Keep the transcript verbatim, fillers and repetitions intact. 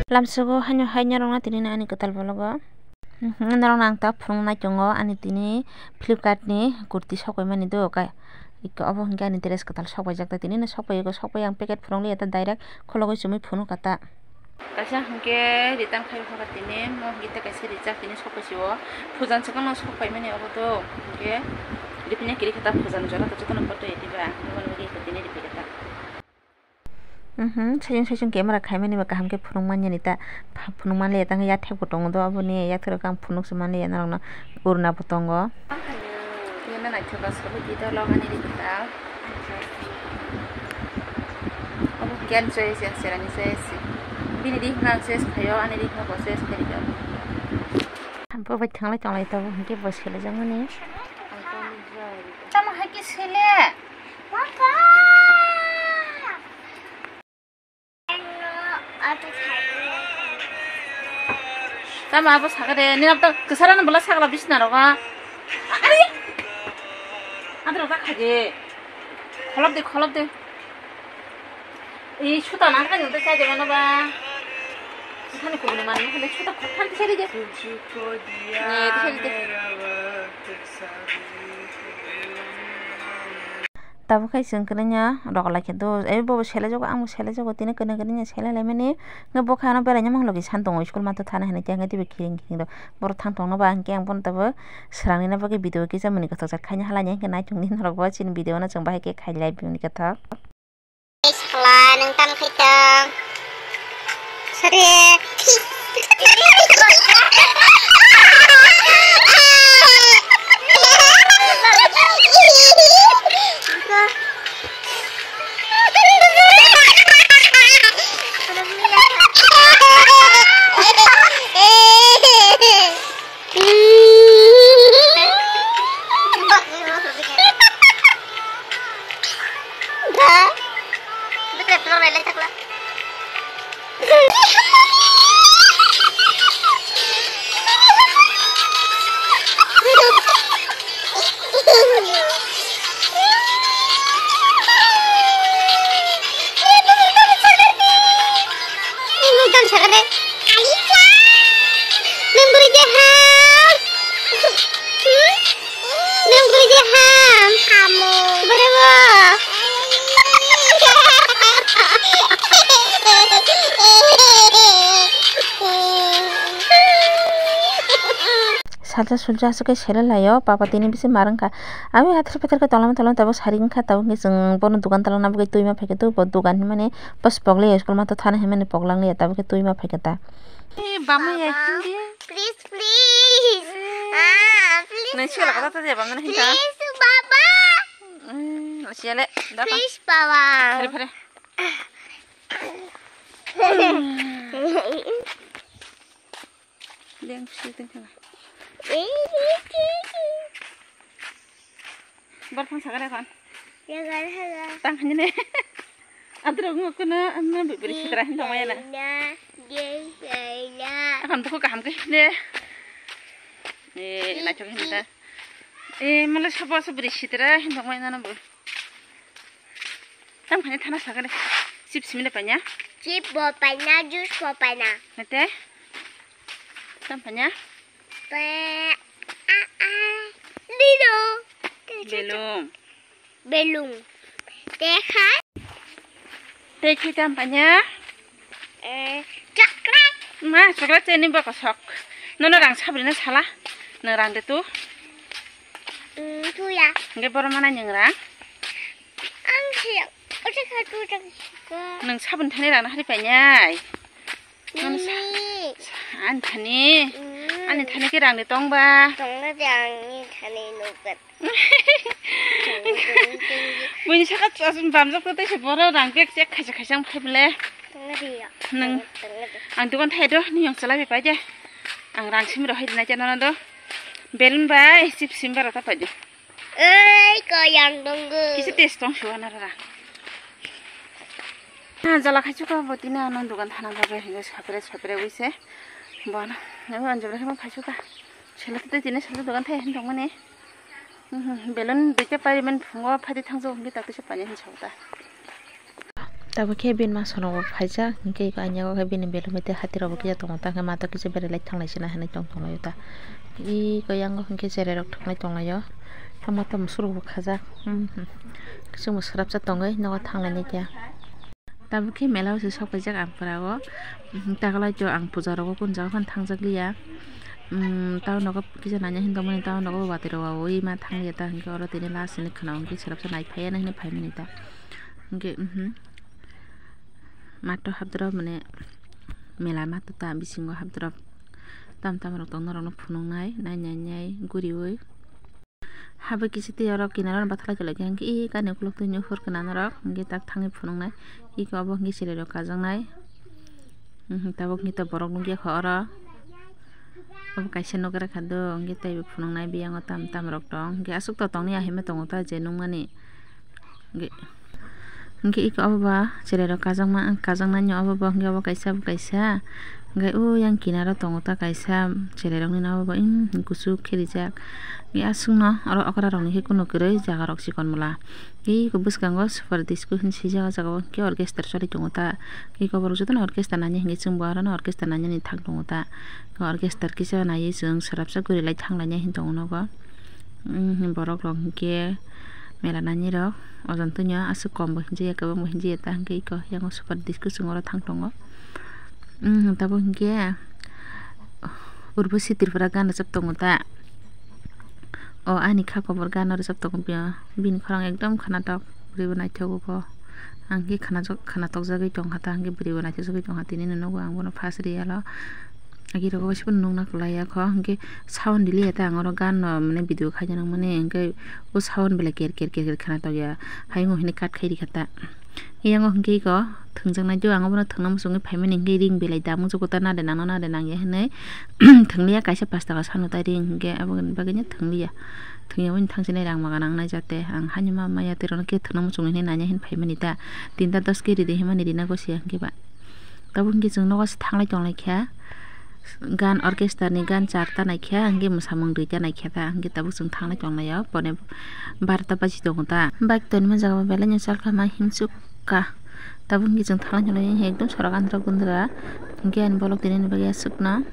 Lamsogo haino hai norokno tini ani kwtal vlogo. Mhm, norokno ang ta phunuknai tongo ani tini Flipkart ni kurti sokpaimani do kai. Iko obo hwnkhe ani dress kwtal sokpaijak ta tini no sokpai ego sokpai ang packet phunukliya ta direct khologwi chumui phunukha ta. Kaisa hwnkhe return khai phaka tini mo hwnkhe ta kaisa rijak tini sokpaisio phujan swkangno sokpaimani obo do hwnkhe ripini kiri khe ta phujan jora ta jotono photo ediba nokni bagwi tini ripi khe ta. Mhm, saichung saichung camera khaimani ba kaham khe phunuk manya ni ta, pha-, phunuk manliya tang yathek bo tongo do aboni yathek rok ang phunuk se manliya norokno kurna bo tongo. Nini naithok aswk di dolo ani ri kwtal. Obo hwnkhe ani choice, ang cherani choice. Bini ri hwnka ang choice khaio, ani ri hwnka bo choice khairikha. Bo bai thanglai tonglai tongo hwnkhe bo selejakmani. Tamo hai khe sele? Tamo abo sakha de, nini abo to kwsarano bwla sakla bisna rogo. Ari! Adro ta khaje. Kholop de, kholop de. Ei suta nang kani uta chai de mano ba. Ikhani kubuni manwi hale suta khothan tisari de. Ne tisari de. Tabuk hai chwng kwrwngya rok lai khe do, eh, bobo selai jago, ang bo selai jago, tini kwrwng kwrwngya selai lai mani. Hwnkhe bo khe ano beraina mang logi san tongo, school mato thana hinwi tei hwnkhe teibo kiring kiring rok borok thang tongno ba, hwnkhe ang bono tabuk swrangni bagwi video kisa mwnwi kwthok jak khaina halani, hwnkhe naitukni norok bo chini video no chwng bahai khe khailai bini kwthok. Sakla nwng tamo khai tong. Sare. Nang bwrwi de ham. Hmm? Nang bwrwi de ham. Hamo. Bwrwi bo. Salsa sulsa aswk khe selai laio, papa tini bisi mar wngkha. Abi athar pathar khe tolama tolama tabuk sari wngkha, tabuk hwnkhe chwng bono dogan talana bagwi twi ma phaikhe, tabuk bo dogan hinmani bos pokle school mato thana hinmani poklang liya, tabuk khe twi ma phaikhe ta. Bama ya hindi. Please, please. Ah, please. Nang sila kata tadi bang nang hinta. Please, Baba. Hmm, siale. Please, Baba. Pare, pare. Leng sih tengkang. Bar phang sakare kon. Tang hanya ne. Adro ngok kono amna bibir sitra hin tong ya na. Akan buku kaham ke ne. Eh, na chok hin ta. Eh, mala sabo sabo bibir sitra hin tong ya na bu. Tang hanya thana sakare. Sip simile panya. Sip bo panya, juice bo panya. Nete. Tang panya. Pe, a, a, dino. Belum. Belum. Tei khai. Tei khai tang panya. Eh, chocolate. Ma, chocolate tei ni bokosok. Nono rang sabri na sala. Nang rang de tu. Hmm, tuya. Nge boro mana nyang rang. Ang siya. Ote khatu tang siko. Nang sabun thani rang na hari panyai. Ani thani. Ani thani ke rang ni tong ba. Tong na de ang ni thani nukat. Buini saka bamjak to tei se boro rang bag check khaisa khaisa ang phai bele. Tong na de ya. Nang. Tong na de. Ang dukan thai do ni yang chalai pai de. Ang rang sim ro hai na jana do. Belun bai sip sim ba rata pai de. Ei, koyang tonggo. Kisa test tong suwa na rara. Ha, jala khaichuka bo tini ano dogan thana bagwi hinwi sapre sapre wise. Bono, abo anjabra khe ma khaichuka. Sela tei tini sela dogan thai hin tongmani. Mhm, belun duita pariman phungo phaidi thangjo hwnwi takti se pani hin sauta. Tabuk khe bini ma sono bo phaijak, hwnkhe iko ani yago khe bini belai mete hati rok bo kisa tongo, ta hwnkhe ma to kisa berai lai thanglai sina hinwi tong tonglaio ta. Iko yango hwnkhe cherai rok thwklai tonglaio, tamo tamo surok bo khajak. Hmm, hmm. Kisa bo swrapsa tongwi nogo thanglainai khe. Tabuk khe mela o se sok paijak ang pura o. Hmm, taklai to ang puja rogo kun jaga phano thangjak liya. Hmm, tao nogo kisa nanya hin tongmani, tao nogo bo batwi rok wawi ma thangliya ta, hwnkhe oro tini last hinwi khwna hwnkhe swrapsa nai phaiya na hinwi phaimani ta. Hwnkhe, mhm. Matto habdorop mane mela matto ta bisingo habdorop tam tam rok tong norokno phunuknai nai nai nai guriui. Habwi kisa twi oro kinaro bathalai tonglaikha hwnkhe i kani ukuluk twi nukhur kana norok hwnkhe tak thangwi phunuknai. Iko obo hwnkhe cherai rok kajaknai. Mhm, tabuk hwnkhe to borok nukya kha oro. Obo kaisa nukra kha do, hwnkhe teibo phunuknai biyango tam tam rok tong. Hwnkhe aswk to tongni ahima tongo ta je nukmani. Hwnkhe, hwnkhe iko obo ba cherai rok kajakma, kajaknai no obo bo hwnkhe obo kaisa bo kaisa. Hwnkhe o yang kinaro tongo ta kaisa cherai rokni no obo bo, em, kuchuk khe rijak. Hwnkhe aswkno oro okra rokni khe kunu kwrwi jaga rok chikon bwla. Tei eko bwskango super disco hinwi swijak, o jaga o hwnkhe orchestra choli tongo ta. Tei eko borok jotono orchestra nani hinwi chwngbo aro no orchestra nani thang tongo ta. Orchestra kisa naiwi chwng swrapsa guri lai thang lainai hinwi tongo nogo. Borok rok hwnkhe mela nani rok ojon tongya aswk kom bo hinjaya kwbang bo hinjaya ta hwnkhe eko yango super disco chwng oro thang tongo. Tabuk hwnkhe Urbosi Tripura gan rwchap tongo ta. O ani kha kobor gana rwchap tongo bini khorang ekdom khwnatok, bwrwi bo naithogo bo. Ang khe khwnatok jagwi tongkha ta, ang khe bwrwi bo naithok jagwi tongkha, tini no nugo ang bono first real o. Agi rogo bai se phano nukna kwlai ya kho, hwnkhe sound rili ya ta ang oro gan no mane video khaina nang mani, hwnkhe o sound belai ker ker ker ker khwnatok ya, hayung o hwnwi cut khai rikha ta. Yango hwnkhe iko thwngjaknai, tei ang abono thwngna muchungwi phaimani hwnkhe ring belai damung jukota, nade nangno nade nangya hinwi thwngliya, kaisa pash taka sano ta ring hwnkhe aboni bagwino thwngliya. Thwngya boni thangsinai rang maga nangnai jate ang haino ma maya tei rwno khe thwngna muchungwi hinwi nanya hinwi phaimani ta. Tinta dos khe ride hinmani rina gosi ya hwnkhe ba. Tabuk hwnkhe chwng nogo se thanglai tonglaikha. Gan orchestra ni gan charta naikha, hwnkhe mwsamung duita naikha ta, hwnkhe tabuk chwng thanglai tonglaio, pone barota baji tongo ta. Bike tonima jaga bo belai no chalkha ma himsuk ka. Tabuk hwnkhe chwng thanglai tonglaio, ekdom sorok andra gundra. Hwnkhe ani bolok tini ni bagwi aswkno